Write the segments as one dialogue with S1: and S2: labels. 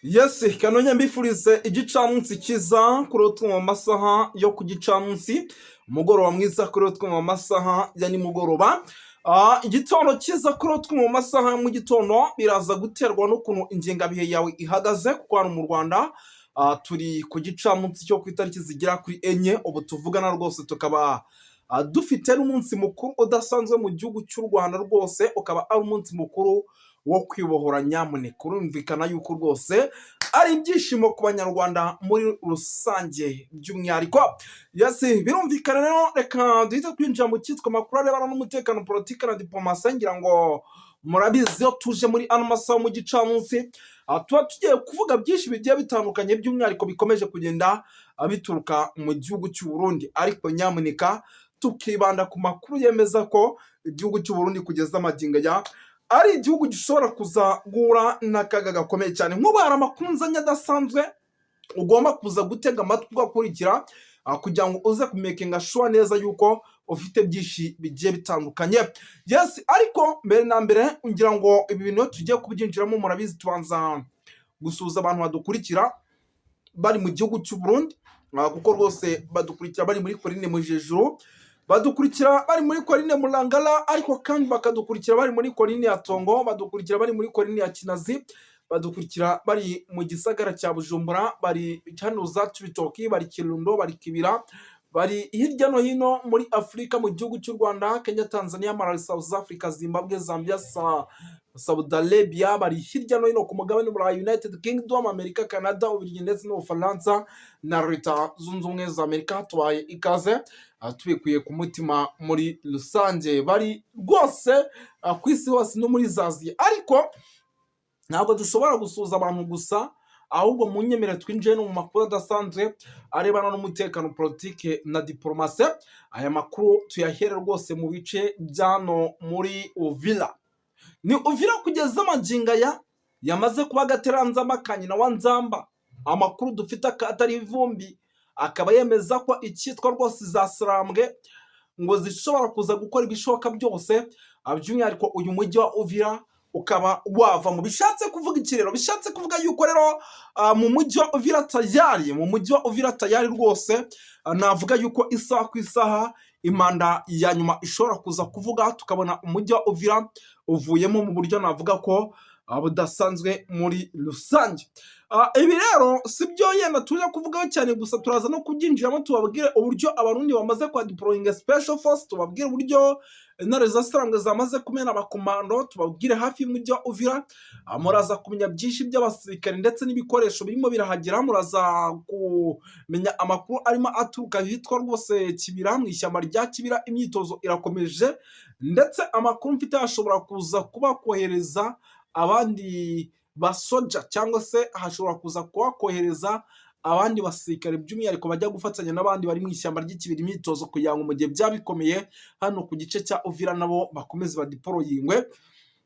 S1: Yes, kanonye mbifurize igicamunsi cyiza kuri utwo mu masaha yo ku gicamunsi, umugoroba mwiza kuri utwo mu masaha ya nimugoroba. Igitondo cyiza kuri utwo mu masaha ya mu gitondo. Biraza guterwa n'ukuntu ingengabihe yawe ihagaze, kuko hano mu Rwanda turi ku gicamunsi cyo ku itariki zigera kuri 4 ubu tuvugana. Rwose tukaba dufite n'umunsi mukuru udasanzwe mu gihugu cy'u Rwanda, rwose ukaba ari umunsi mukuru wo kwibohora. Nyamuneka, urumvikana yuko rwose ari ibyishimo ku Banyarwanda muri rusange by'umwihariko. Yes, birumvikana rero, reka duhite twinjira mu cyitwa amakuru arebana n'umutekano, politiki na diplomasi. Ngira ngo murabizi, iyo tuje muri ano masaha mu gicamunsi, tuba tugiye kuvuga byinshi bigiye bitandukanye, by'umwihariko bikomeje kugenda bituruka mu gihugu cy'u Burundi, ariko nyamuneka tukibanda ku makuru yemeza ko igihugu cy'u Burundi kugeza amagingo aya ari igihugu gishobora kuza guhura n'akaga gakomeye cyane. Nk'ubu hari amakuru nzanye adasanzwe ugomba kuza gutega amatwi ugakurikira, kugira ngo uze kumakinga sure neza yuko ufite byinshi bigiye bitandukanye. Yes, ariko mbere na mbere ngira ngo ibi bintu iyo tugiye kubyinjiramo, murabizi, tubanza gusuhuza abantu badukurikira bari mu gihugu cy'u Burundi, kuko rwose badukurikira bari muri colline Mujejuru, badukurikira bari muri colline Murangara, ariko kandi bakadukurikira bari muri colline ya Tongo, badukurikira bari muri colline ya Kinazi, badukurikira bari mu gisagara cya Bujumbura, bari hano za Cibitoki, bari Kirundo, bari Kibira, bari hirya no hino muri Afurika, mu gihugu cy'u Rwanda, Kenya, Tanzania, Malawi, South Africa, Zimbabwe, Zambia, Saudi Arabia, bari hirya no hino ku mugabane w'Uburayi, United Kingdom, Amerika, Canada, Ububiligi ndetse n'Ubufaransa na Leta Zunze Ubumwe za Amerika. Tubaye ikaze tubikuye ku mutima muri rusange. Bari rwose ku isi hose no muri za Aziya, ariko ntabwo dushobora gusuhuza abantu gusa, ahubwo mu nyemere twinjiye no mu makuru adasanzwe arebana n'umutekano, politike na diporomasi. Aya makuru tuyahere rwose mu bice by'hano muri Uvira. Ni Uvira kugeza amagingo aya yamaze kuba agateranzamba ka nyina wa Nzamba. Amakuru dufite atari ivumbi akaba yemeza ko icyitwa rwose za Sarambwe ngo zishobora kuza gukora ibishoboka byose, by'umwihariko uyu mujyi wa Uvira ukaba wavamo. Bishatse kuvuga iki rero? Bishatse kuvuga yuko rero mu mujyi wa Uvira tayari, mu mujyi wa Uvira tayari rwose, navuga yuko isaha ku isaha impanda ya nyuma ishobora kuza kuvuga, tukabona umujyi wa Uvira uvuyemo mu buryo navuga ko budasanzwe muri rusange. Ibi rero si byo yenda tuje kuvugaho cyane gusa, turaza no kubyinjiramo, tubabwire uburyo Abarundi bamaze kwa deployinga special force, tubabwire uburyo intare za Sarambwe zamaze kumena abakomando, tubabwire hafi y'umujyi wa Uvira. Muraza kumenya byinshi by'abasirikare ndetse n'ibikoresho birimo birahagera. Muraza kumenya amakuru arimo aturuka ahitwa rwose Kibira, mu ishyamba rya Kibira imyitozo irakomeje, ndetse amakuru mfite ashobora kuza kuba kohereza abandi basoja, cyangwa se hashobora kuza kuba kohereza abandi basirikare, by'umwihariko bajya gufatanya n'abandi bari mu ishyamba ry'Ikibira imyitozo, kugira ngo mu gihe byaba bikomeye hano ku gice cya Uvira nabo bakomeze badeployingwe.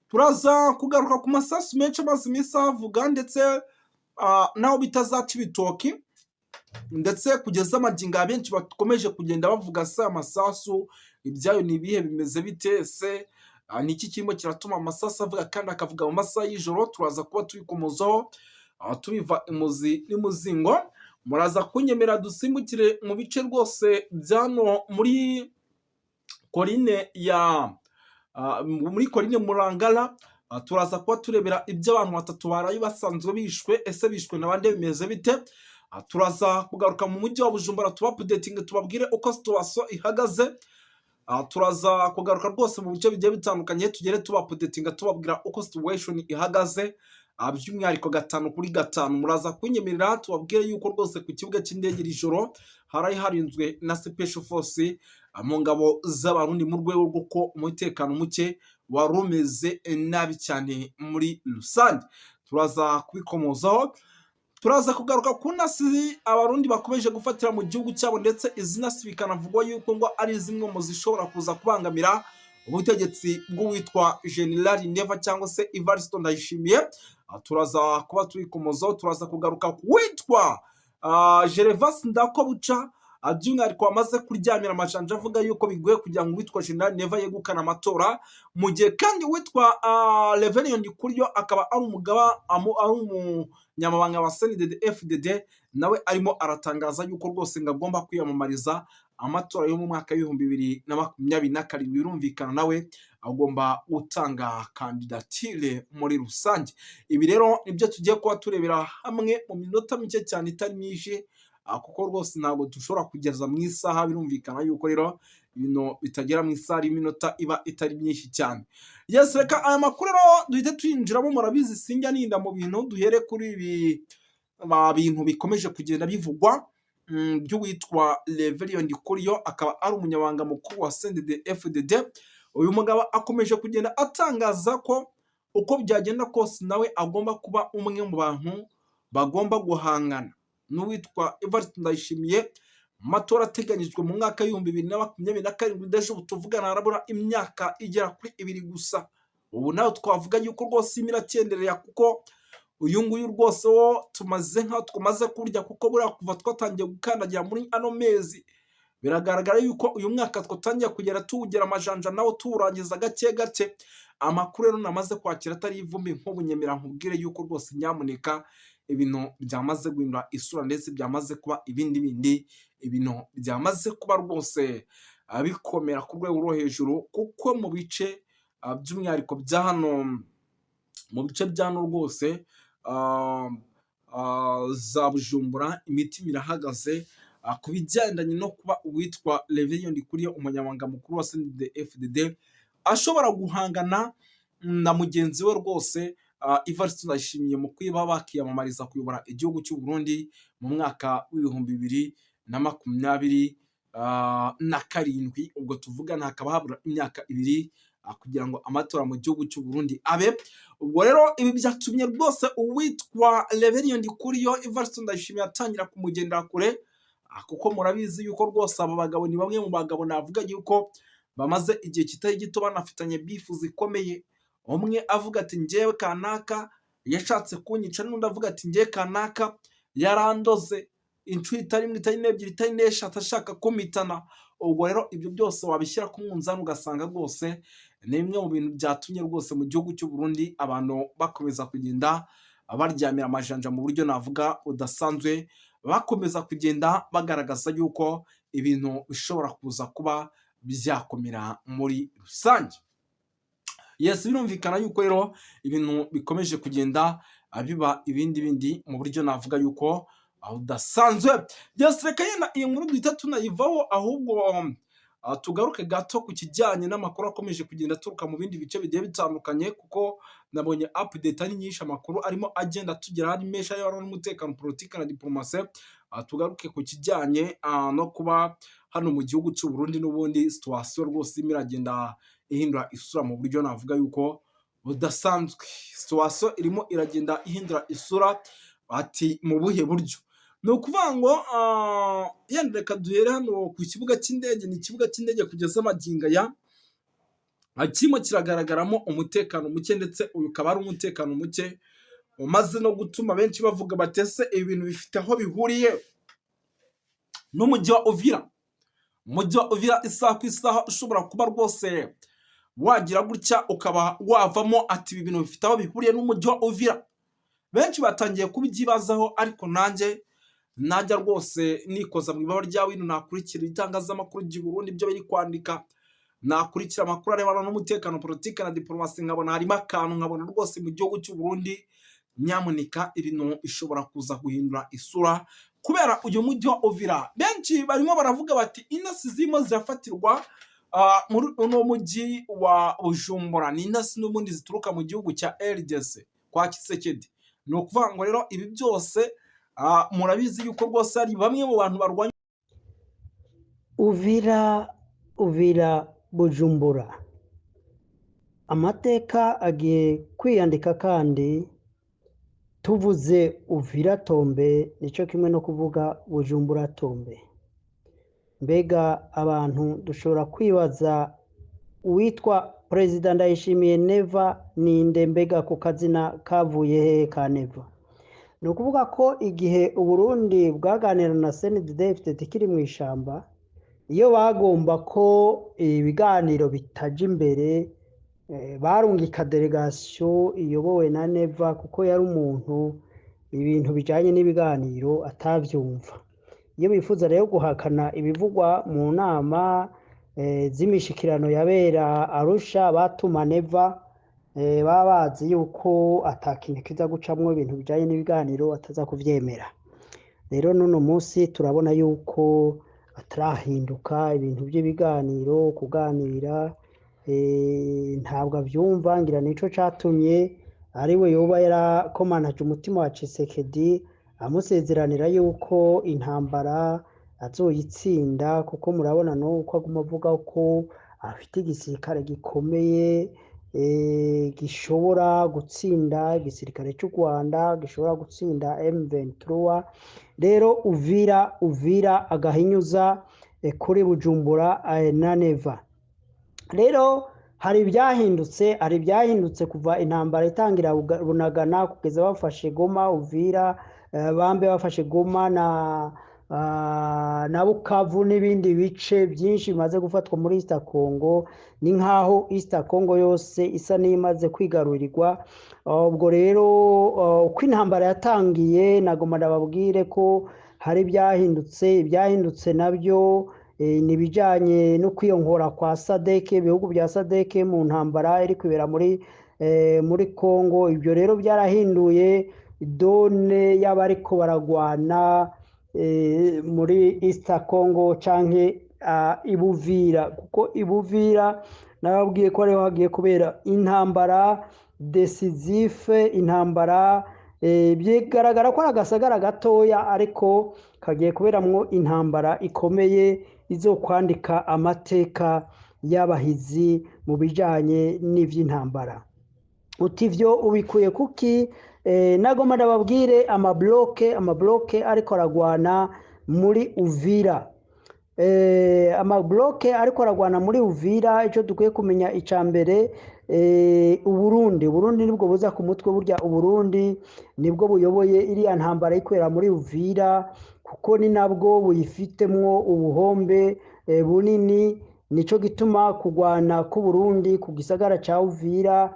S1: Turaza kugaruka ku masasu menshi amaze iminsi ahavuga, ndetse naho bita za Cibitoki, ndetse kugeza amagingo aya benshi bakomeje kugenda bavuga: se amasasu ibyayo ni ibihe, bimeze bite se, ni iki kirimo kiratuma amasasu avuga kandi akavuga mu masaha y'ijoro? Turaza kuba tubikomozaho, tubiva imuzi n'imuzingo. Muraza kunyemera dusimbukire mu bice rwose byano muri colline ya muri colline Murangara. Turaza kuba turebera ibyo abantu batatu baraye basanzwe bishwe. Ese bishwe na bande, bimeze bite? Turaza kugaruka mu mujyi wa Bujumbura, tuba updating, tubabwire uko situation ihagaze. Turaza kugaruka rwose mu bice bigiye bitandukanye, tugere tuba updating, tubabwira uko situation ihagaze, by'umwihariko 5 kuri 5. Muraza kunyemerera tubabwire yuko rwose ku kibuga cy'indege iri joro harayi harinzwe na special force mu ngabo z'Abarundi, mu rwego rw'uko umutekano muke wari umeze nabi cyane muri rusange. Turaza kubikomozaho. Turaza kugaruka ku ntasi Abarundi bakomeje gufatira mu gihugu cyabo, ndetse izi ntasi bikanavugwa yuko ngo ari zimwe mu zishobora kuza kubangamira ubutegetsi bw'uwitwa General Neva cyangwa se Evariste Ndayishimiye. Turaza kuba tubikomozaho. Turaza kugaruka ku witwa Gervas Ndakobuca. By'umwihariko wamaze kuryamira amajanja avuga yuko bigoye kugira ngo uwitwa General Neva yegukane amatora, mu gihe kandi uwitwa Reverien Ndikuriyo akaba ari umugaba ari umunyamabanga wa CNDD FDD, nawe arimo aratangaza yuko rwose ngo agomba kwiyamamariza amatora yo mu mwaka w'2027. Birumvikana nawe agomba gutanga kandidatire muri rusange. Ibi rero nibyo tugiye kuba turebera hamwe mu minota mike cyane itari myinshi, kuko rwose ntabwo dushobora kugeza mu isaha. Birumvikana yuko rero ibintu bitagera mu isaha y'iminota iba itari myinshi cyane. Yes, reka aya makuru rero duhite tuyinjiramo. Murabizi sinjya ninda mu bintu. Duhere kuri ibi bintu bikomeje kugenda bivugwa by'uwitwa Reverien Ndikuriyo, akaba ari umunyamabanga mukuru wa CNDD FDD. Uyu mugabo akomeje kugenda atangaza ko uko byagenda kose nawe agomba kuba umwe mu bantu bagomba guhangana n'uwitwa Evariste Ndayishimiye mu matora ateganyijwe mu mwaka w'2027. Déjà ubu tuvugana harabura imyaka igera kuri 2 gusa. Ubu nawe twavuga yuko rwose irimo irakenderera, kuko uyu nguyu rwose wo tumaze nkaho tumaze kurya, kuko buriya kuva twatangiye gukandagira muri ano mezi, biragaragara yuko uyu mwaka twatangiye kugera tuwugera amajanja, nawo tuwurangiza gake gake. Amakuru rero namaze kwakira atari ivumbi, nk'ubu nyemera nkubwire yuko rwose nyamuneka ibintu byamaze guhindura isura, ndetse byamaze kuba ibindi bindi. Ibintu byamaze kuba rwose bikomera ku rwego rwo hejuru, kuko mu bice by'umwihariko bya hano, mu bice bya hano rwose za Bujumbura, imitima irahagaze ku bigendanye no kuba uwitwa Reverien Ndikuriyo, umunyamabanga mukuru wa CNDD FDD, ashobora guhangana na mugenzi we rwose Evariste Ndayishimiye mu kuba bakiyamamariza kuyobora igihugu cy'u Burundi mu mwaka w'2027. Ubwo tuvugana hakaba habura imyaka 2 kugira ngo amatora mu gihugu cy'u Burundi abe. Ubwo rero ibi byatumye rwose uwitwa Reverien Ndikuriyo, Evariste Ndayishimiye atangira kumugendera kure, kuko murabizi yuko rwose aba bagabo ni bamwe mu bagabo navuga yuko bamaze igihe kitari gito banafitanye beef zikomeye. Umwe avuga ati: "Njyewe kanaka yashatse kunyica", n'undi avuga ati: "Njyewe kanaka yarandoze inshuro itari imwe, itari n'ebyiri, itari n'eshatu, ashaka kumpitana". Ubwo rero ibyo byose wabishyira ku munzani ugasanga rwose ni bimwe mu bintu byatumye rwose mu gihugu cy'u Burundi abantu bakomeza kugenda baryamira amajanja mu buryo navuga budasanzwe, bakomeza kugenda bagaragaza yuko ibintu bishobora kuza kuba byakomera muri rusange. Yes, birumvikana yuko rero ibintu bikomeje kugenda biba ibindi bindi mu buryo navuga yuko budasanzwe. Yes, reka yenda iyi nkuru duhita tunayivaho, ahubwo tugaruke gato ku kijyanye n'amakuru akomeje kugenda aturuka mu bindi bice bigiye bitandukanye, kuko nabonye update ari nyinshi, amakuru arimo agenda atugeraho ari menshi arebana n'umutekano, politiki na diplomasi. Tugaruke ku kijyanye no kuba hano mu gihugu cy'u Burundi n'ubundi situation rwose irimo iragenda ihindura isura mu buryo navuga yuko budasanzwe. Situation irimo iragenda ihindura isura. Ati: "Mu buhe buryo?" Ni ukuvuga ngo yenda reka duhere hano ku kibuga cy'indege. Ni ikibuga cy'indege kugeza magingo aya kirimo kiragaragaramo umutekano muke, ndetse uyu ukaba ari umutekano muke umaze no gutuma benshi bavuga bati: "Ese ibi bintu bifite aho bihuriye n'umujyi wa Uvira?" Umujyi wa Uvira isaha ku isaha ushobora kuba rwose wagira gutya ukaba wavamo. Ati: "Ibi bintu bifite aho bihuriye n'umujyi wa Uvira?" Benshi batangiye kubyibazaho, ariko nanjye najya rwose nikoza mu ibaba rya wino, nakurikira itangazamakuru ry'i Burundi ibyo biri kwandika, nakurikira amakuru arebana n'umutekano, politiki na diplomasi, nkabona harimo akantu, nkabona rwose mu gihugu cy'u Burundi nyamuneka ibintu ishobora kuza guhindura isura kubera uyu mujyi wa Uvira. Benshi barimo baravuga bati: "Intasi zirimo zirafatirwa muri uno mujyi wa Bujumbura ni intasi n'ubundi zituruka mu gihugu cya RDC kwa Tshisekedi". Ni ukuvuga ngo rero ibi byose murabizi yuko rwose hari bamwe mu bantu barwanya
S2: Uvira, Uvira, Bujumbura. Amateka agiye kwiyandika, kandi tuvuze Uvira tombe nicyo kimwe no kuvuga Bujumbura tombe. Mbega abantu dushobora kwibaza, uwitwa Perezida Ndayishimiye Neva ninde? Mbega ku kazina kavuye hehe ka Neva? Ni ukuvuga ko igihe Uburundi bwaganira na CNDD-FDD kiri mu ishamba, iyo bagomba ko ibiganiro bitaja imbere, barungika délégation iyobowe na Neva, kuko yari umuntu ibintu bijanye n'ibiganiro atavyumva. Iyo bifuza rero guhakana ibivugwa mu nama z'imishikirano yabera Arusha, batuma Neva. Baba bazi yuko ata kintu kiza gucamwo, ibintu bijanye n'ibiganiro ataza kuvyemera. Rero n'uno munsi turabona yuko atarahinduka. Ibintu by'ibiganiro, kuganira, ntabwo avyumva. Ngira nico catumye ariwe yoba yarakomanaje umutima wa Tshisekedi, amusezeranira yuko intambara azoyitsinda, kuko murabona nuko aguma avuga ko afite igisirikare gikomeye, gishobora gutsinda igisirikare cy'u Rwanda, gishobora gutsinda M23. Rero Uvira, Uvira agahinyuza kuri Bujumbura na Neva. Rero hari ibyahindutse kuva intambara itangira Bunagana kugeza bafashe Goma, Uvira, bambe bafashe Goma na Bukavu n'ibindi bice byinshi bimaze gufatwa muri East Congo. Ni nkaho East Congo yose isa n'imaze kwigarurirwa. Ubwo rero uko intambara yatangiye, nagomba ndababwire ko hari ibyahindutse. Ibyahindutse nabyo ni ibijyanye no kwiyongora kwa SADC, ibihugu bya SADC mu ntambara iri kwibera muri Congo. Ibyo rero byarahinduye donne y'abariko baragwana muri East Congo canke Ibuvira, kuko Ibuvira nababwiye ko ariho hagiye kubera intambara décisive. Intambara bigaragara ko ari agasagara gatoya, ariko kagiye kuberamwo intambara ikomeye izokwandika amateka y'abahizi mu bijanye n'ivy'intambara. Uti ivyo ubikuye kuki? Nagomba ndababwire amablocs ariko aragwana muri Uvira. Amablocs ariko aragwana muri Uvira, icyo dukwiye kumenya icya mbere, Uburundi nibwo buza ku mutwe. Burya Uburundi nibwo buyoboye iriya ntambara ikorera muri Uvira, kuko ni nabwo buyifitemwo ubuhombe bunini. Nico gituma kugwana k'Uburundi ku gisagara ca Uvira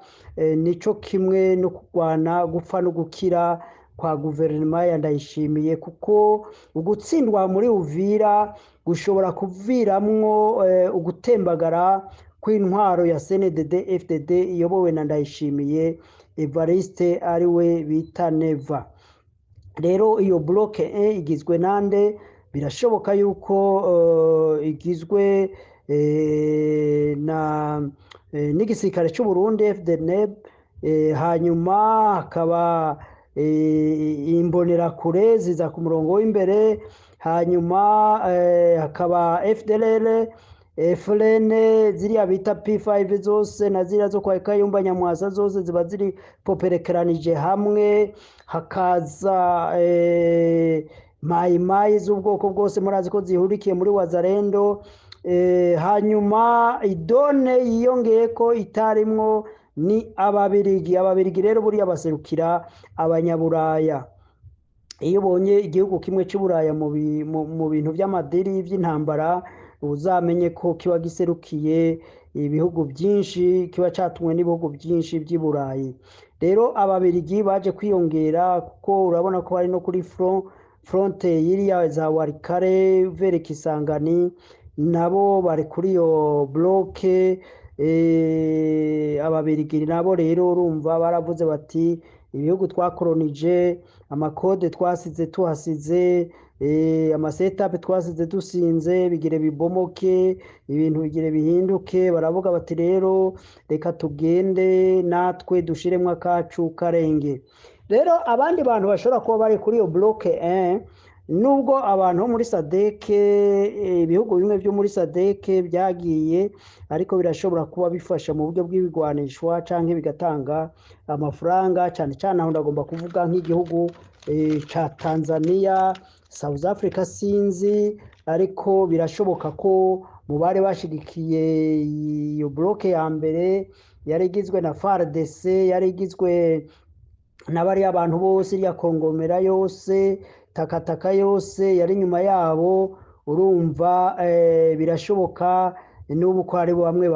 S2: nico kimwe no kugwana gupfa no gukira kwa guverinoma ya Ndayishimiye, kuko ugutsindwa muri Uvira gushobora kuviramwo ugutembagara kw'intwaro ya CNDD FDD iyobowe na Ndayishimiye Evariste, ariwe bita Neva. Rero iyo bloc igizwe nande? Birashoboka yuko igizwe na n'igisirikare cy'u Burundi FDNB, hanyuma hakaba imbonerakure ziza ku murongo w'imbere, hanyuma hakaba FDLR, FLN, ziriya bita P5 zose na ziriya zo kwa Kayumba Nyamwasa, zose ziba ziri poperekeranije hamwe. Hakaza Mayi z'ubwoko bwose, murazi ko zihurikiye muri Wazalendo. Hanyuma idone yiyongeye ko itarimwo ni Ababirigi. Ababirigi rero buriya baserukira Abanyaburaya. Iyo ubonye igihugu kimwe cy'Uburaya mu bintu by'amadiri by'intambara, uzamenye ko kiba giserukiye ibihugu byinshi, kiba catumwe n'ibihugu byinshi by'i Burayi. Rero Ababirigi baje kwiyongera, kuko urabona ko bari no kuri fronte yiriya za Walikale vers Kisangani, nabo bari kuri iyo bloc. Ababirigi nabo rero urumva baravuze bati: "Ibihugu twakoronije, amakode twasize tuhasize, amasetape twasize dusinze, bigire bibomoke, ibintu bigire bihinduke." Baravuga bati: "Rero reka tugende natwe dushiremwo akacu karenge." Rero abandi bantu bashobora kuba bari kuri iyo bloc, nubwo abantu bo muri SADC, ibihugu bimwe byo muri SADC byagiye, ariko birashobora kuba bifasha mu buryo bw'ibigwanishwa canke bigatanga amafaranga. Cyane cyane aho ndagomba kuvuga nk'igihugu ca Tanzania, South Africa sinzi, ariko birashoboka ko mu bari bashigikiye iyo bloc ya mbere yari igizwe na FARDC, yari igizwe N'abariya abantu bose, iriya kongomera yose, takataka yose yari inyuma yabo, urumva birashoboka n'ubu ko hari bamwe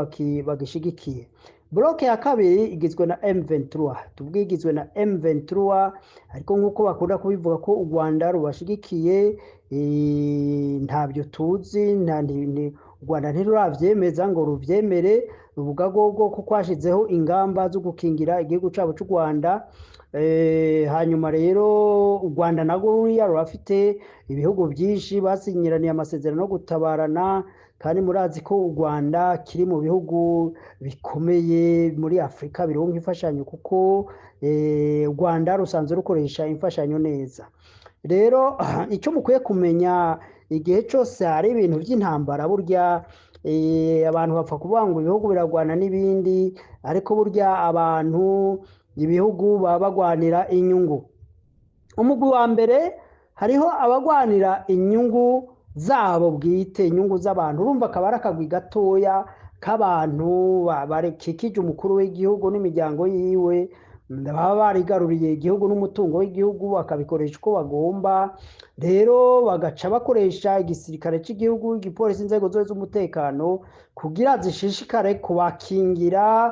S2: bagishigikiye. Bloc ya kabiri igizwe na M23. Tuvuge igizwe na M23, ariko nk'uko bakunda kubivuga ko u Rwanda rubashigikiye, ntabyo tuzi, u Rwanda ntiruravyemeza ngo ruvyemere. Ruvuga rwo ko kwashizeho ingamba zo gukingira igihugu cabo c'u Rwanda. Hanyuma rero u Rwanda narwo ruriya rurafite ibihugu byinshi basinyiraniye amasezerano yo gutabarana, kandi murazi ko u Rwanda kiri mu bihugu bikomeye muri Afurika bironka imfashanyo, kuko u Rwanda rusanzwe rukoresha imfashanyo neza. Rero icyo mukwiye kumenya, igihe cyose hari ibintu by'intambara, burya abantu bapfa kuvuga ngo ibihugu biragwana n'ibindi, ariko burya abantu, ibihugu baba bagwanira inyungu. Umugwi wa mbere, hariho abagwanira inyungu zabo bwite, inyungu z'abantu. Urumva akaba ari akagwi gatoya k'abantu bakikije umukuru w'igihugu n'imiryango yiwe, baba barigaruriye igihugu n'umutungo w'igihugu, bakabikoresha uko bagomba. Rero bagaca bakoresha igisirikare cy'igihugu, igipolisi, inzego zose z'umutekano kugira zishishikare kubakingira,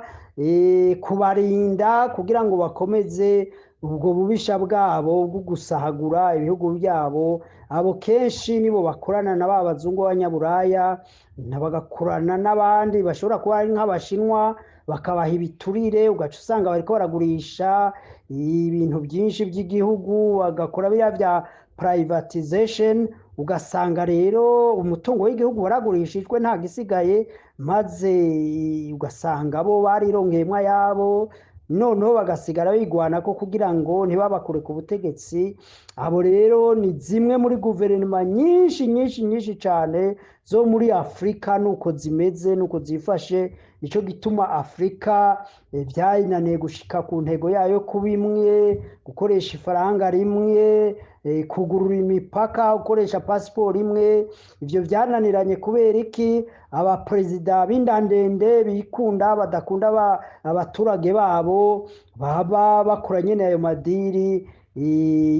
S2: kubarinda, kugira ngo bakomeze ubwo bubisha bwabo bwo gusahagura ibihugu byabo. Abo kenshi nibo bakorana na ba bazungu b'abanyaburaya, bagakorana n'abandi bashobora kuba ari nk'Abashinwa, bakabaha ibiturire, ugaca usanga bariko baragurisha ibintu byinshi by'igihugu, bagakora biriya bya privatization, ugasanga rero umutungo w'igihugu waragurishijwe, nta gisigaye, maze ugasanga bo barironkeyemwo ayabo, noneho bagasigara bigwanako kugira ngo ntibabakure ku butegetsi. Abo rero ni zimwe muri guverinoma nyinshi nyinshi nyinshi cyane zo muri Afurika, nuko zimeze, nuko zifashe. Nicyo gituma Afurika byayinaniye gushika ku ntego yayo kuba imwe, gukoresha ifaranga rimwe, kugurura imipaka, gukoresha pasiporo imwe. Ibyo byananiranye kubera iki? Abaperezida b'indandende bikunda, badakunda abaturage babo, baba bakora nyine ayo madiri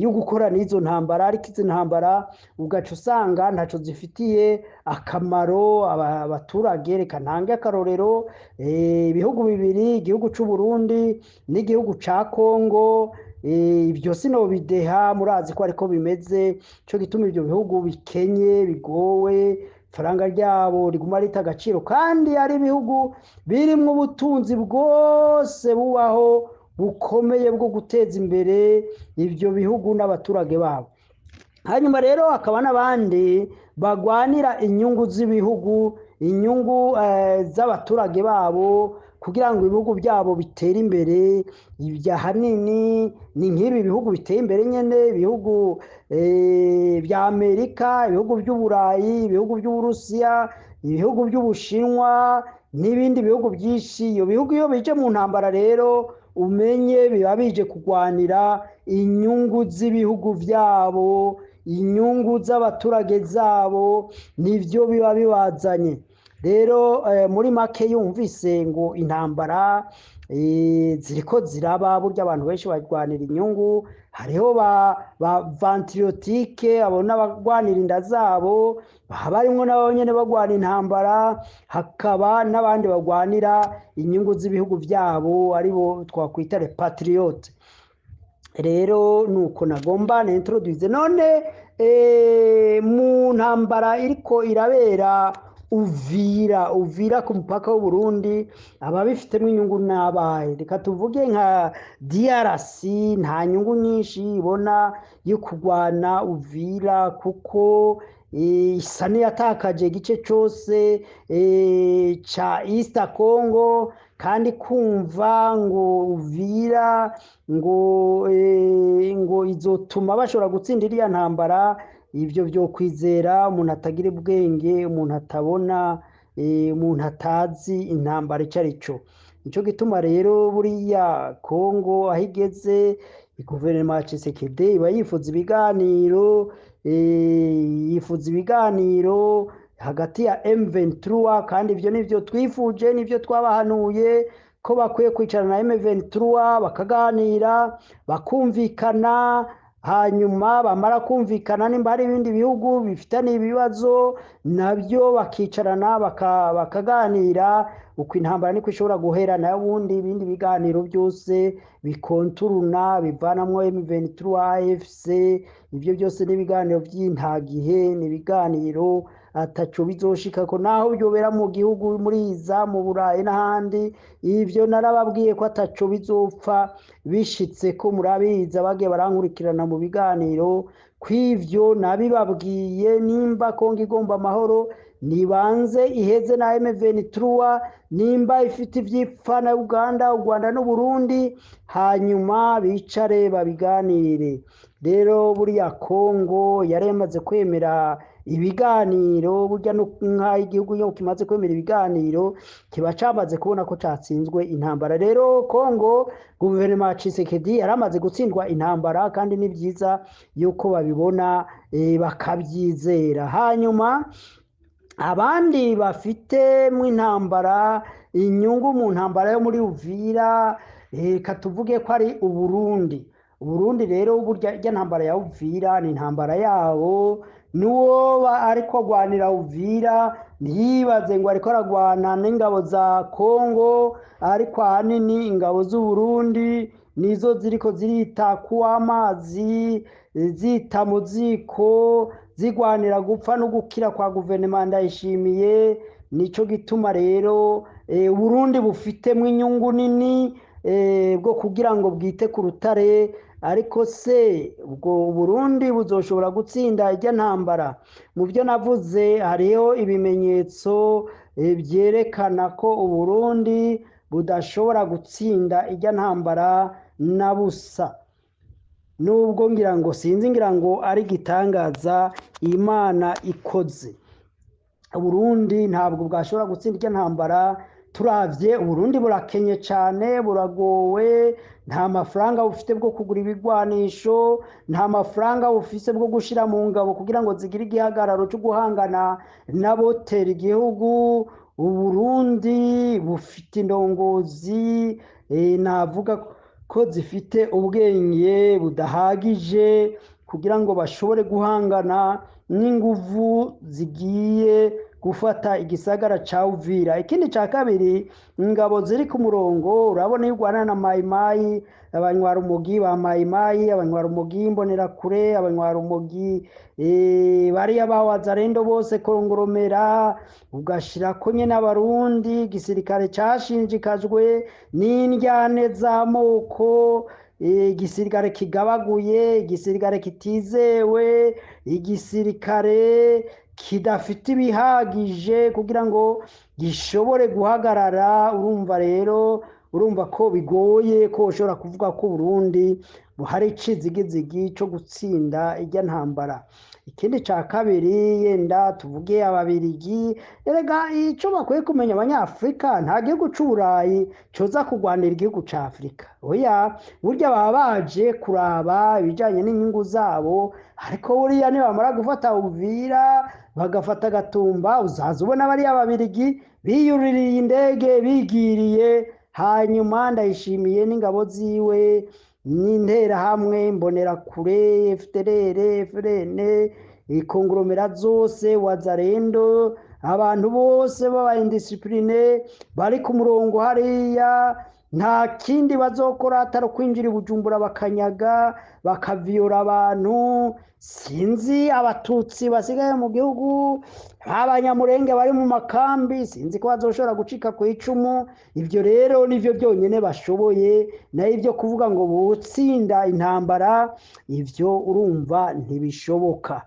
S2: yo gukora n'izo ntambara. Ariko izi ntambara ugaca usanga ntaco zifitiye akamaro abaturage. Reka ntange akarorero, ibihugu bibiri, igihugu c'u Burundi n'igihugu ca Kongo. Ibyo sinobideha, murazi ko ariko bimeze. Cyo gituma ibyo bihugu bikenye, bigowe, ifaranga ryabo riguma rita agaciro, kandi ari ibihugu birimwo ubutunzi bwose bubaho bukomeye bwo guteza imbere ibyo bihugu n'abaturage babo. Hanyuma rero hakaba n'abandi bagwanira inyungu z'ibihugu, inyungu z'abaturage babo, kugira ngo ibihugu byabo bitere imbere. Ibyo ahanini ni nk'ibi bihugu biteye imbere nyene, ibihugu bya Amerika, ibihugu by'Uburayi, ibihugu by'Uburusiya, ibihugu by'Ubushinwa n'ibindi bihugu byinshi. Iyo bihugu iyo bije mu ntambara rero, umenye biba bije kurwanira inyungu z'ibihugu byabo, inyungu z'abaturage zabo, nibyo biba bibazanye. Rero muri make, yumvise ngo intambara ziriko ziraba, burya abantu benshi barwanira inyungu. Hariho ba ventriloque, abo n'abagwanira inda zabo, baba barimwo nabo nyene bagwana intambara, hakaba n'abandi bagwanira inyungu z'ibihugu byabo, aribo twakwita les patriotes. Rero nuko nagomba na introduise. None mu ntambara iriko irabera Uvira, Uvira ku mupaka w'u Burundi, ababifitemo inyungu n'abahe? Reka tuvuge nka DRC, nta nyungu nyinshi ibona yo kurwana Uvira, kuko isa n'iyatakaje igice cyose ca East Congo, kandi kumva ngo Uvira ngo izotuma bashobora gutsinda iriya ntambara, ibyo byo kwizera umuntu atagira ubwenge, umuntu atabona, umuntu atazi intambara icyo ari cyo. Nicyo gituma rero buriya Kongo aho igeze, guverinoma ya Tshisekedi iba yifuza ibiganiro, yifuza ibiganiro hagati ya M23, kandi ibyo nivyo twifuje, nivyo twabahanuye ko ko bakwiye kwicarana na M23 bakaganira, bakumvikana, hanyuma bamara kumvikana nimba hari ibindi bihugu bifitanye ibibazo nabyo bakicarana bakaganira, uko intambara niko ishobora guhera. Nayo ubundi ibindi biganiro byose bikonturuna bivanamwo M23 AFC, ibyo byose n'ibiganiro by'intagihe, ni ibiganiro ataco bizoshikako, naho byobera mu gihugu muri iza mu Burayi n'ahandi. Ivyo narababwiye ko ataco bizopfa bishitse, ko murabiza bagiye barankurikirana mu biganiro kw'ivyo nabibabwiye. Nimba Kongo igomba amahoro, nibanze iheze na M23, nimba ifite ivyipfa na Uganda, u Rwanda n'u Burundi, hanyuma bicare babiganire. Rero buriya Kongo yari yamaze kwemera ibiganiro, burya nk'aho igihugu iyo kimaze kwemera ibiganiro kiba camaze kubona ko catsinzwe intambara. Rero Kongo, guverinoma ya Tshisekedi yaramaze gutsindwa intambara, kandi ni byiza yuko babibona bakabyizera. Hanyuma abandi bafite mu intambara inyungu mu ntambara yo muri Uvira, reka tuvuge ko ari Uburundi. Uburundi rero burya irya ntambara ya Uvira ni intambara yabo, n'uwo ariko agwanira Uvira ntiyibaze ngo ariko aragwana n'ingabo za Kongo, ariko ahanini ingabo z'Uburundi nizo ziriko zirita kuw'amazi, zita mu ziko, zigwanira gupfa no gukira kwa guverinoma Ndayishimiye. Nico gituma rero Uburundi bufitemo inyungu nini bwo kugira ngo bwite ku rutare. Ariko se ubwo Burundi buzoshobora gutsinda irya ntambara? Mu byo navuze hariho ibimenyetso byerekana ko Uburundi budashobora gutsinda irya ntambara na busa, nubwo ngira ngo sinzi, ngira ngo ari igitangaza Imana ikoze. Uburundi ntabwo bwashobora gutsinda irya ntambara. Turavye Uburundi burakenye cane, buragowe, nta mafaranga bufite bwo kugura ibigwanisho, nta mafaranga bufise bwo gushira mu ngabo kugira ngo zigire igihagararo cyo guhangana n'abotera igihugu. Uburundi bufite indongozi navuga ko zifite ubwenge budahagije kugira ngo bashobore guhangana n'inguvu zigiye gufata igisagara ca Uvira. Ikindi ca kabiri, ingabo ziri ku murongo, urabona iyo urwana na Mayimayi, abanywarumogi ba Mayimayi, abanywarumogi Imbonerakure, abanywarumogi bariya ba Wazalendo bose kongoromera, ugashirako nyene Abarundi, igisirikare cashinjikajwe n'indyane z'amoko, igisirikare kigabaguye, igisirikare kitizewe, igisirikare kidafite ibihagije kugira ngo gishobore guhagarara. Urumva rero, urumva ko bigoye ko ushobora kuvuga ko Burundi hari icizigizigi co gutsinda irya ntambara. Ikindi ca kabiri, yenda tuvuge Ababirigi, erega ico bakwiye kumenya Abanyafrika, nta gihugu c'Uburayi coza kurwanira igihugu ca Afrika. Oya, burya baba baje kuraba ibijanye n'inyungu zabo, ariko buriya nibamara gufata Uvira bagafata Gatumba, uzaza ubona bariya Babirigi biyuririye indege bigiriye. Hanyuma Ndayishimiye n'ingabo ziwe n'interahamwe, Imbonerakure, FDLR, FRN, ikongoromera zose, Wazalendo, abantu bose baba indiscipline bari ku murongo hariya, nta kindi bazokora atari kwinjira i Bujumbura bakanyaga, bakaviyora abantu. Sinzi Abatutsi basigaye mu gihugu, abanyamurenge bari mu makambi, sinzi ko bazoshobora gucika ku icumu. Ivyo rero nivyo byonyene bashoboye, nayo ivyo kuvuga ngo butsinda intambara, ivyo urumva ntibishoboka.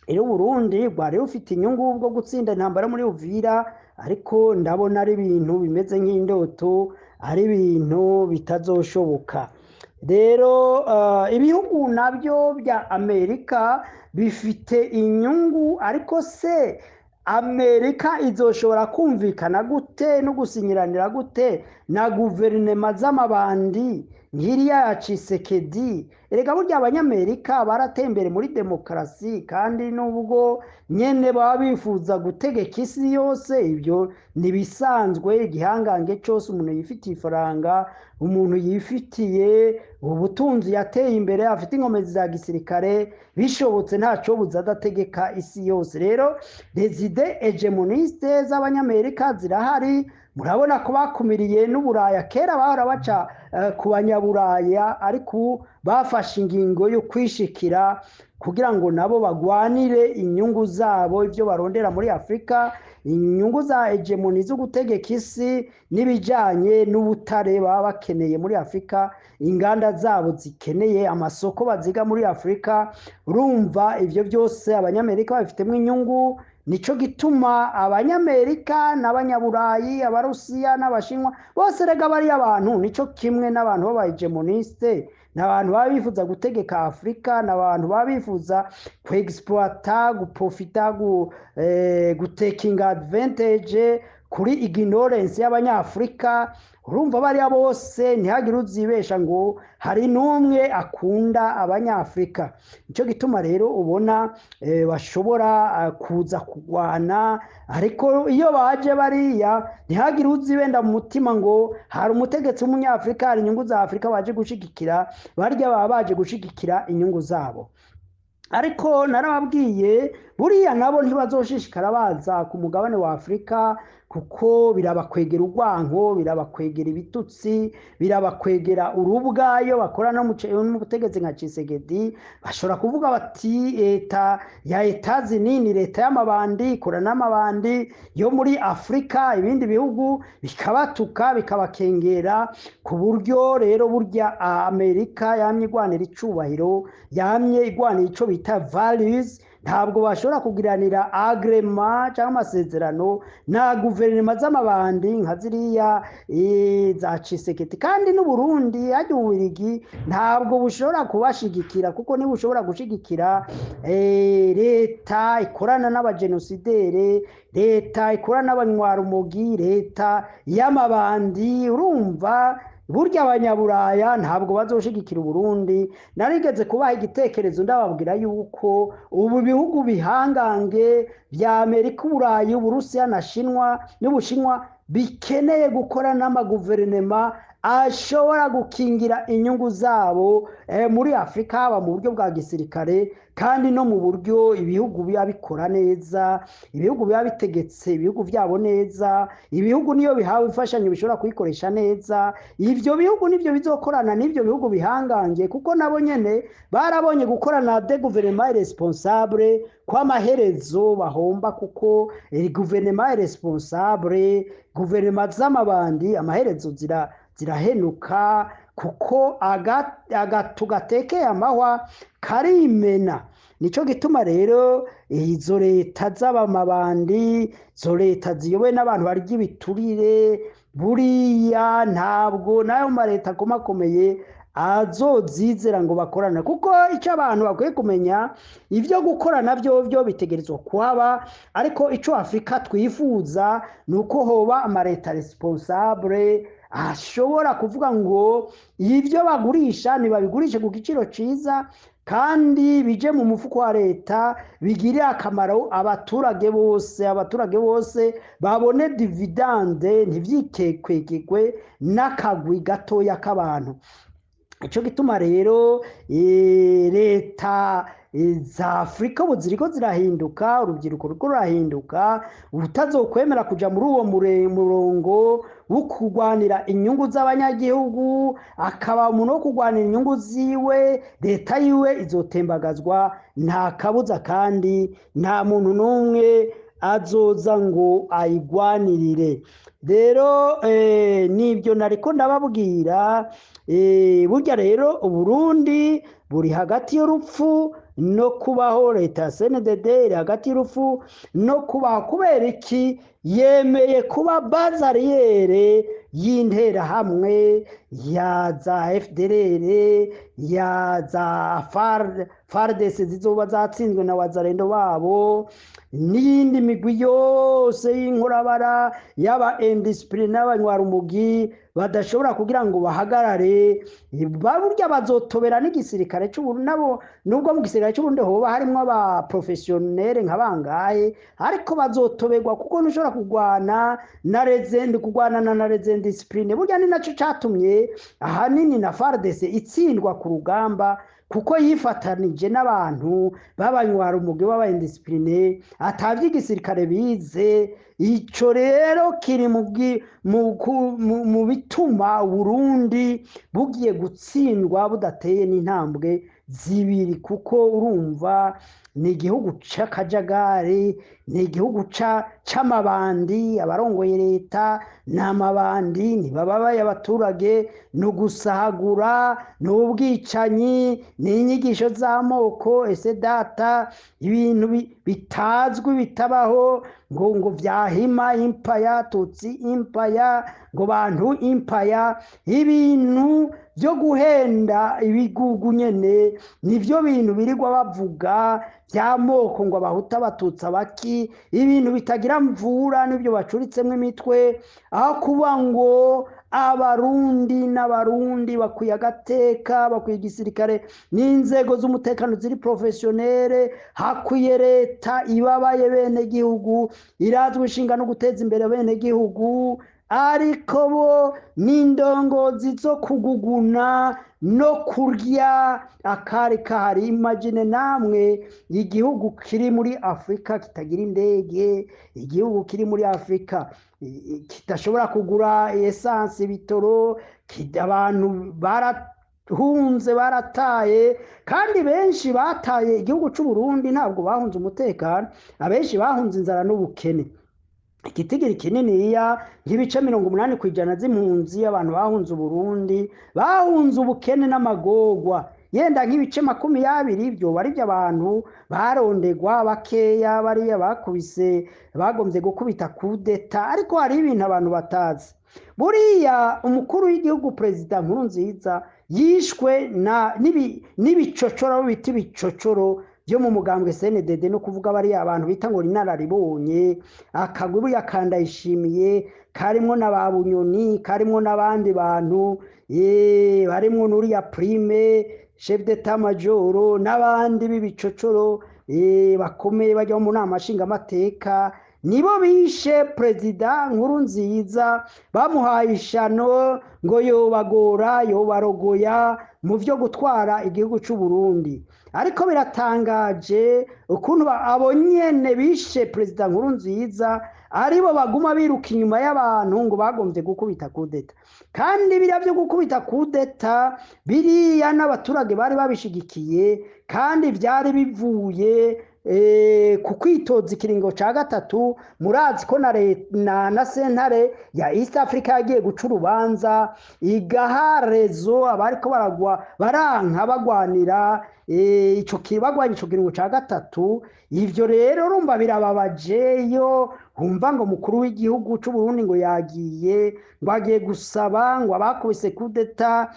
S2: Rero Burundi bwari bufite inyungu bwo gutsinda intambara muri Uvira, ariko ndabona ari ibintu bimeze nk'indoto, ari ibintu bitazoshoboka. Rero ibihugu nabyo bya Amerika bifite inyungu, ariko se Amerika izoshobora kumvikana gute no gusinyiranira gute na guverinema z'amabandi nk'iriya ya Tshisekedi? Erega burya Abanyamerika baratembere muri demokarasi, kandi nubwo nyene baba bifuza gutegeka isi yose, ibyo ntibisanzwe. Igihangange cyose, umuntu yifitiye ifaranga, umuntu yifitiye ubutunzi, yateye imbere, afite inkomezi za gisirikare, bishobotse ntacyo buza adategeka isi yose. Rero les idées hégémonistes z'Abanyamerika zirahari. Murabona ko bakumiriye n'Uburaya. Kera bahora baca ku Banyaburaya, ariko ubu bafashe ingingo yo kwishikira kugira ngo nabo bagwanire inyungu zabo, ibyo barondera muri Afurika, inyungu za hégémonie zo gutegeka isi n'ibijyanye n'ubutare baba bakeneye muri Afurika, inganda zabo zikeneye amasoko baziga muri Afurika. Urumva ibyo byose Abanyamerika babifitemo inyungu. Nico gituma Abanyamerika n'Abanyaburayi, Abarusiya n'Abashinwa bose, rega bariya abantu nico kimwe n'abantu b'aba hégémonistes, ni abantu baba bifuza gutegeka Afurika, ni abantu baba bifuza kwexploita, guprofita, gutakinga advantage kuri ignorance y'Abanyafurika. Urumva bariya bose, ntihagire uzibesha ngo hari n'umwe akunda Abanyafurika. Nicyo gituma rero ubona bashobora kuza kurwana. Ariko iyo baje bariya, ntihagire uzibenda mu mutima ngo hari umutegetsi w'Umunyafurika, hari inyungu za Afurika baje gushigikira. Barya baba baje gushigikira inyungu zabo. Ariko narababwiye, buriya nabo ntibazoshishikara baza ku mugabane wa Afurika, kuko birabakwegera urwanko, birabakwegera ibitutsi, birabakwegera urubwa. Iyo bakora no mu butegetsi nka Tshisekedi, bashobora kuvuga bati leta ya Etazini ni leta y'amabandi, ikora n'amabandi yo muri Afurika, ibindi bihugu bikabatuka, bikabakengera. Ku buryo rero burya Amerika yamye igwanira icubahiro, yamye igwanira ico bita values. Ntabwo bashobora kugiranira agrément cyangwa amasezerano na guverinoma z'amabandi nka ziriya za Tshisekedi. Kandi n'Uburundi hajya Ububirigi ntabwo bushobora kubashigikira, kuko niba ushobora gushigikira leta ikorana n'abagenosidere, leta ikorana n'abanywarumogi, leta y'amabandi, urumva burya Abanyaburaya ntabwo bazoshigikira Uburundi. Narigeze kubaha igitekerezo, ndababwira yuko ubu bihugu bihangange bya Amerika, Uburayi, Uburusiya na Shinwa n'Ubushinwa bikeneye gukora n'amaguverinema ashobora gukingira inyungu zabo muri Afurika, haba mu buryo bwa gisirikare kandi no mu buryo ibihugu biba bikora neza, ibihugu biba bitegetse ibihugu byabo neza, ibihugu niyo bihawe imfashanyo bishobora kuyikoresha neza. Ibyo bihugu nibyo bizokorana n'ibyo bihugu bihangange, kuko nabo nyene barabonye gukorana de gouvernement responsable kw'amaherezo bahomba, kuko gouvernement responsable, guverinoma z'amabandi, amaherezo zirahenuka, kuko agatu gatekeye amahwa karimena. Nico gituma rero izo leta z'abamabandi, izo leta ziyobowe n'abantu barya ibiturire, buriya ntabwo n'ayo maleta akomakomeye azozizera ngo bakorane. Kuko icyo abantu bakwiye kumenya, ibyo gukorana byo byo bitegerezwa kuhaba, ariko icyo Afurika twifuza ni uko hoba amaleta responsable ashobora kuvuga ngo ibyo bagurisha ntibabigurishe ku giciro cyiza, kandi bije mu mufuko wa leta, bigirire akamaro abaturage bose, abaturage bose babone dividende, ntibyikekwekekwe n'akagwi gatoya k'abantu. Icyo gituma rero leta za Afurika ubu ziriko zirahinduka, urubyiruko ruriko rurahinduka. Utazokwemera kuja muri uwo murongo wo kurwanira inyungu z'abanyagihugu, akaba umuntu wo kurwanira inyungu ziwe, leta yiwe izotembagazwa nta kabuza, kandi nta muntu n'umwe azoza ngo ayigwanirire. Rero nibyo nariko ndababwira. Burya rero Uburundi buri hagati y'urupfu no kubaho. Leta ya CNDD iri hagati y'urupfu no kubaho. Kubera iki? Yemeye kuba base arrière y'Interahamwe, ya za FDLR, ya za FARDC zizoba zatsinzwe na Wazalendo babo, n'iyindi migwi yose y'inkorabara, y'aba indisciplinés n'abanywarumugi. badashobora kugira ngo bahagarare. Burya bazotobera n'igisirikare c'Uburundi nabo, nubwo mu gisirikare c'Uburundi hoba harimwo aba professionnel nka bangahe, ariko bazotoberwa kuko ntushobora kurwana na rezende, kurwana na rezende discipline. Burya ni naco catumye ahanini na FARDC itsindwa ku rugamba, kuko yifatanije n'abantu b'abanywara umugi b'aba indiscipline atavye igisirikare bize. Ico rero kiri mu bituma Burundi bugiye gutsindwa budateye n'intambwe zibiri, kuko urumva ni igihugu c'akajagari, ni igihugu c'amabandi. Abarongoye leta ni amabandi, ntibababaye abaturage, ni ugusahagura, ni ubwicanyi, ni inyigisho z'amoko, ese data, ibintu bitazwi bitabaho, ngo vyahima impaya, tutsi impaya, ngo bantu impaya, ibintu byo guhenda ibigugu nyene, nivyo bintu birirwa bavuga by'amoko, ngo abahuta, abatutsi, abaki, ibintu bitagira mvura, nibyo bacuritsemwo imitwe, aho kuba ngo abarundi n'abarundi bakwiye agateka, bakwiye igisirikare n'inzego z'umutekano ziri professionnel, hakwiye leta ibabaye bene gihugu, irazwi ishinga no guteza imbere bene gihugu. Ariko bo n'indongozi zo kuguguna no kurya akari kahari. Imagine namwe igihugu kiri muri Afurika kitagira indege, igihugu kiri muri Afurika kidashobora kugura essence, ibitoro, abantu barahunze, barataye, kandi benshi bataye igihugu c'u Burundi ntabwo bahunze umutekano, abenshi bahunze inzara n'ubukene. Igitigiri kininiya nk'ibice 80% z'impunzi, abantu bahunze Uburundi bahunze ubukene n'amagorwa, yenda nk'ibice 20 byoba ari abantu barondegwa bakeya, bariya bakubise, bagombye gukubita kudeta. Ariko hari ibintu abantu batazi, buriya umukuru w'igihugu Perezida Nkurunziza yishwe na n'ibicocoro, bita ibicocoro byo mu mugambwe CNDD, no kuvuga bariya abantu bita ngo inararibonye, akaguru yakandayishimiye, karimwo na ba Bunyoni, karimwo n'abandi bantu, barimwo n'uriya Prime chef d'état major n'abandi b'ibicocoro bakomeye bajya mu nama nshingamateka, nibo bishe Perezida Nkurunziza, bamuhaye ishano ngo yobagora, yobarogoya mu byo gutwara igihugu c'u Burundi. Ariko biratangaje ukuntu abo nyene bishe Perezida Nkurunziza aribo baguma biruka inyuma y'abantu ngo bagombye gukubita kudeta, kandi biriya byo gukubita kudeta biriya n'abaturage bari babishigikiye, kandi byari bivuye ku kwitoza ikiringo ca gatatu. Murazi ko na sentare ya East Africa yagiye guca urubanza igaha rezo abariko baragwa baranka bagwanira ico bagwanya ico kiringo ca gatatu. Ivyo rero urumva birababaje iyo humva ngo mukuru w'igihugu c'u Burundi ngo yagiye, ngo agiye gusaba ngo abakubise kudeta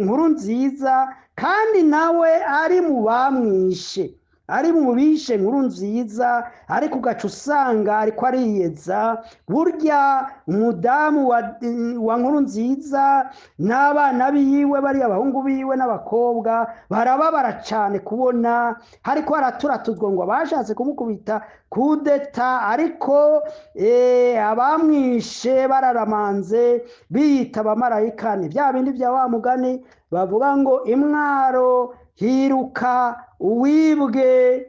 S2: Nkurunziza, kandi nawe ari mu bamwishe, ari mu bishe Nkurunziza, ariko ugaca usanga ariko ariyeza. Burya umudamu wa Nkurunziza n'abana biwe, bariya abahungu biwe n'abakobwa, barababara cane kubona hariko haraturatuzwa ngo abashatse kumukubita kudeta, ariko abamwishe bararamanze biyita abamarayika. Ni bya bindi bya wa mugani bavuga ngo imwaro hiruka uwibwe,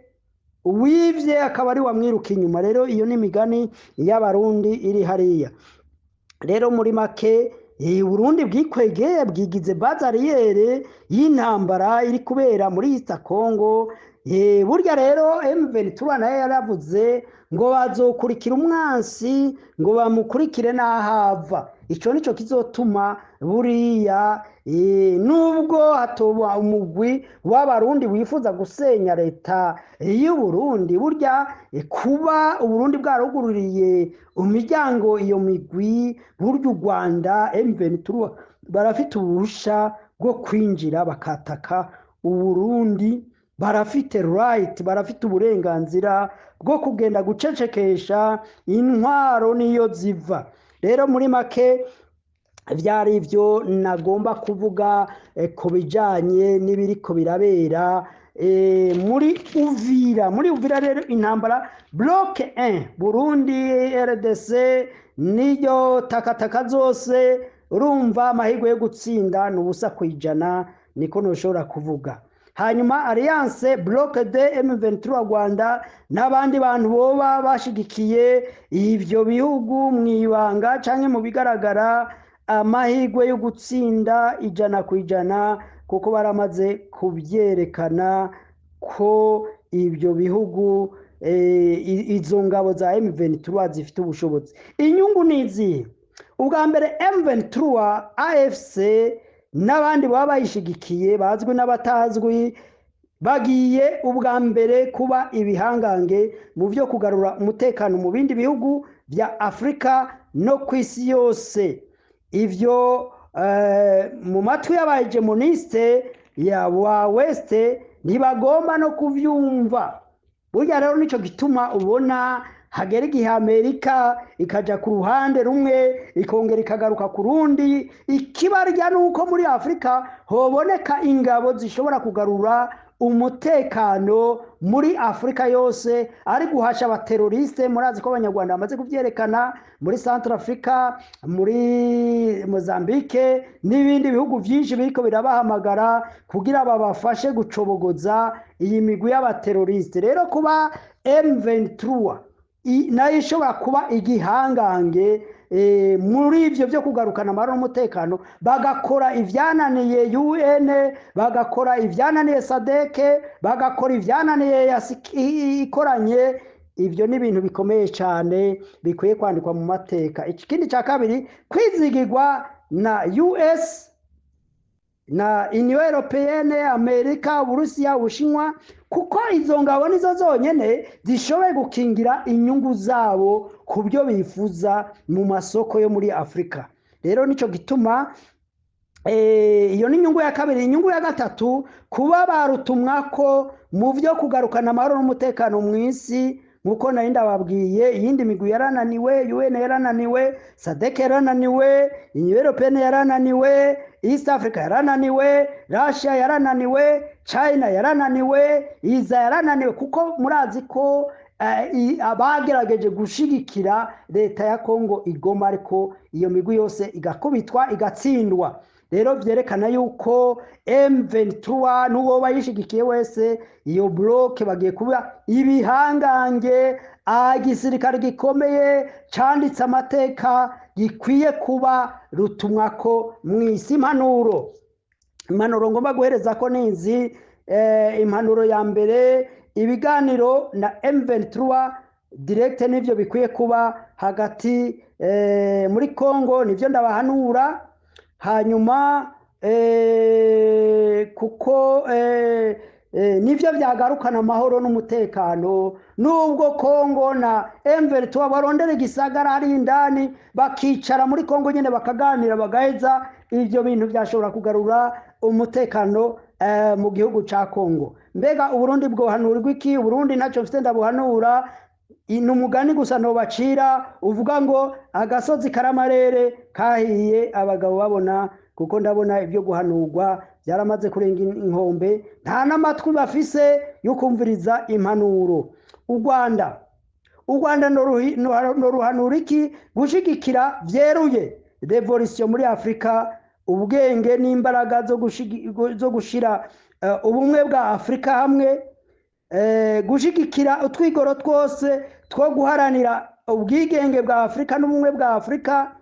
S2: uwibye akaba ari wamwiruka inyuma. Rero iyo ni imigani y'abarundi iri hariya. Rero muri make Burundi bwikwegeye, bwigize bazariyere y'intambara iri kubera muri East Congo. Burya rero M23 nayo yaravuze ngo bazokurikira umwansi, ngo bamukurikire n'ahava. Ico nico kizotuma buriya nubwo hatoba umugwi w'abarundi wifuza gusenya leta y'u Burundi, burya kuba Uburundi bwarugururiye imiryango iyo migwi, burya u Rwanda M23 barafite ubuhusha bwo kwinjira bakataka Uburundi, barafite right, barafite uburenganzira bwo kugenda gucecekesha intwaro niyo ziva. Rero muri make Byari ibyo nagomba kuvuga ku bijyanye n'ibiriko birabera muri Uvira. Muri Uvira rero, intambara bloc 1, Burundi, RDC, niyo takataka zose. Urumva amahirwe yo gutsinda ni 0%, niko ntushobora kuvuga. Hanyuma alliance bloc deux, M23, Rwanda n'abandi bantu boba bashigikiye ivyo bihugu mu ibanga canke mu bigaragara, amahirwe yo gutsinda 100%, kuko baramaze kubyerekana ko ibyo bihugu, izo ngabo za M23 zifite ubushobozi. Inyungu ni izihe? Ubwa mbere, M23, AFC n'abandi baba bayishigikiye bazwi n'abatazwi bagiye ubwa mbere kuba ibihangange mu byo kugarura umutekano mu bindi bihugu bya Afurika no ku isi yose. Ivyo mu matwi y'abahégémonistes ya wa West ntibagomba no kuvyumva. Burya rero nico gituma ubona hagera igihe Amerika ikaja ku ruhande rumwe, ikongera ikagaruka ku rundi. Ikibarya ni uko muri Afurika hoboneka ingabo zishobora kugarura umutekano muri Afurika yose, ari guhasha abaterroristes. Murazi ko Abanyarwanda bamaze kubyerekana muri Central Africa, muri Mozambique n'ibindi bihugu byinshi biriko birabahamagara kugira babafashe gucobogoza iyi migwi y'abaterroristes. Rero kuba M23 nayo ishobora kuba igihangange muri ibyo byo kugarukana amahoro n'umutekano, bagakora ibyananiye UN, bagakora ibyananiye SADC, bagakora ibyananiye ikoranye, ibyo ni ibintu bikomeye cyane bikwiye kwandikwa mu mateka. Ikindi cya kabiri, kwizigirwa na US na Union Européenne, Amerika, Uburusiya, Ubushinwa, kuko izo ngabo nizo zonyene zishoboye gukingira inyungu zabo ku byo bifuza mu masoko yo muri Afurika. Rero nico gituma iyo ni inyungu ya kabiri. Inyungu ya gatatu, kuba barutumwa ko mu byo kugarukana amahoro n'umutekano mu isi. Nk'uko nari ndababwiye, iyindi migwi yarananiwe: UN yarananiwe, SADC yarananiwe, Union Européenne yarananiwe, East Africa yarananiwe, Russia yarananiwe, China yarananiwe, iza yarananiwe, kuko murazi ko abagerageje gushigikira leta ya Congo igoma, ariko iyo migwi yose igakubitwa, igatsindwa. Rero vyerekana yuko M23 n'uwo bayishigikiye wese, iyo bloc, bagiye kuba ibihangange, igisirikare gikomeye canditse amateka, gikwiye kuba rutumwako mw'isi. Impanuro ngomba guhereza ko nizi: impanuro ya mbere, ibiganiro na M23 direct nivyo bikwiye kuba hagati muri Congo, nivyo ndabahanura. Hanyuma kuko nivyo byagarukana amahoro n'umutekano, nubwo Congo na M23 barondera igisagara ari indani, bakicara muri Congo nyene, bakaganira, bagaheza ivyo bintu, byashobora kugarura umutekano mu gihugu ca Congo. Mbega Uburundi bwohanurirwa iki? Uburundi ntacyo mfite ndabuhanura. Ni umugani gusa ntobacira uvuga ngo agasozi karamarere kahiye abagabo babona, kuko ndabona ibyo guhanurwa byaramaze kurenga inkombe, nta n'amatwi bafise yo kumviriza impanuro. U Rwanda noruhanura iki? Gushigikira vyeruye révolution muri Afurika, ubwenge n'imbaraga zo gushira ubumwe bwa Afurika hamwe, gushigikira utwigoro twose two guharanira ubwigenge bwa Afurika n'ubumwe bwa Afurika.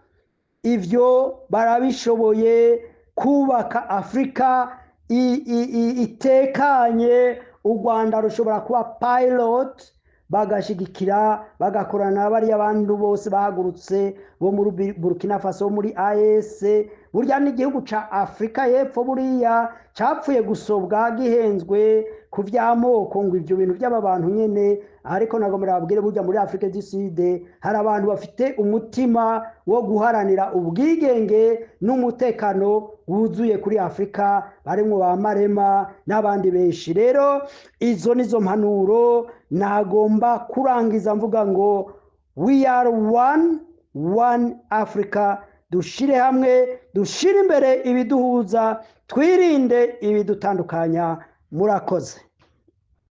S2: Ivyo barabishoboye, kubaka Afurika itekanye. U Rwanda rushobora kuba pilote, bagashigikira, bagakorana na bariya bantu bose bahagurutse bo muri Burkina Faso, muri AES. Burya n'igihugu ca Afurika y'Epfo buriya capfuye gusobwa, gihenzwe ku vy'amoko, ngo ivyo bintu by'aba bantu nyene. Ariko nagomba babwire, burya muri Afrique du Sud hari abantu bafite umutima wo guharanira ubwigenge n'umutekano wuzuye kuri Afurika, barimwo ba Marema n'abandi benshi. Rero izo nizo mpanuro nagomba kurangiza mvuga ngo we are one, one Africa. Dushire hamwe, dushire imbere ibiduhuza, twirinde ibidutandukanya. Murakoze.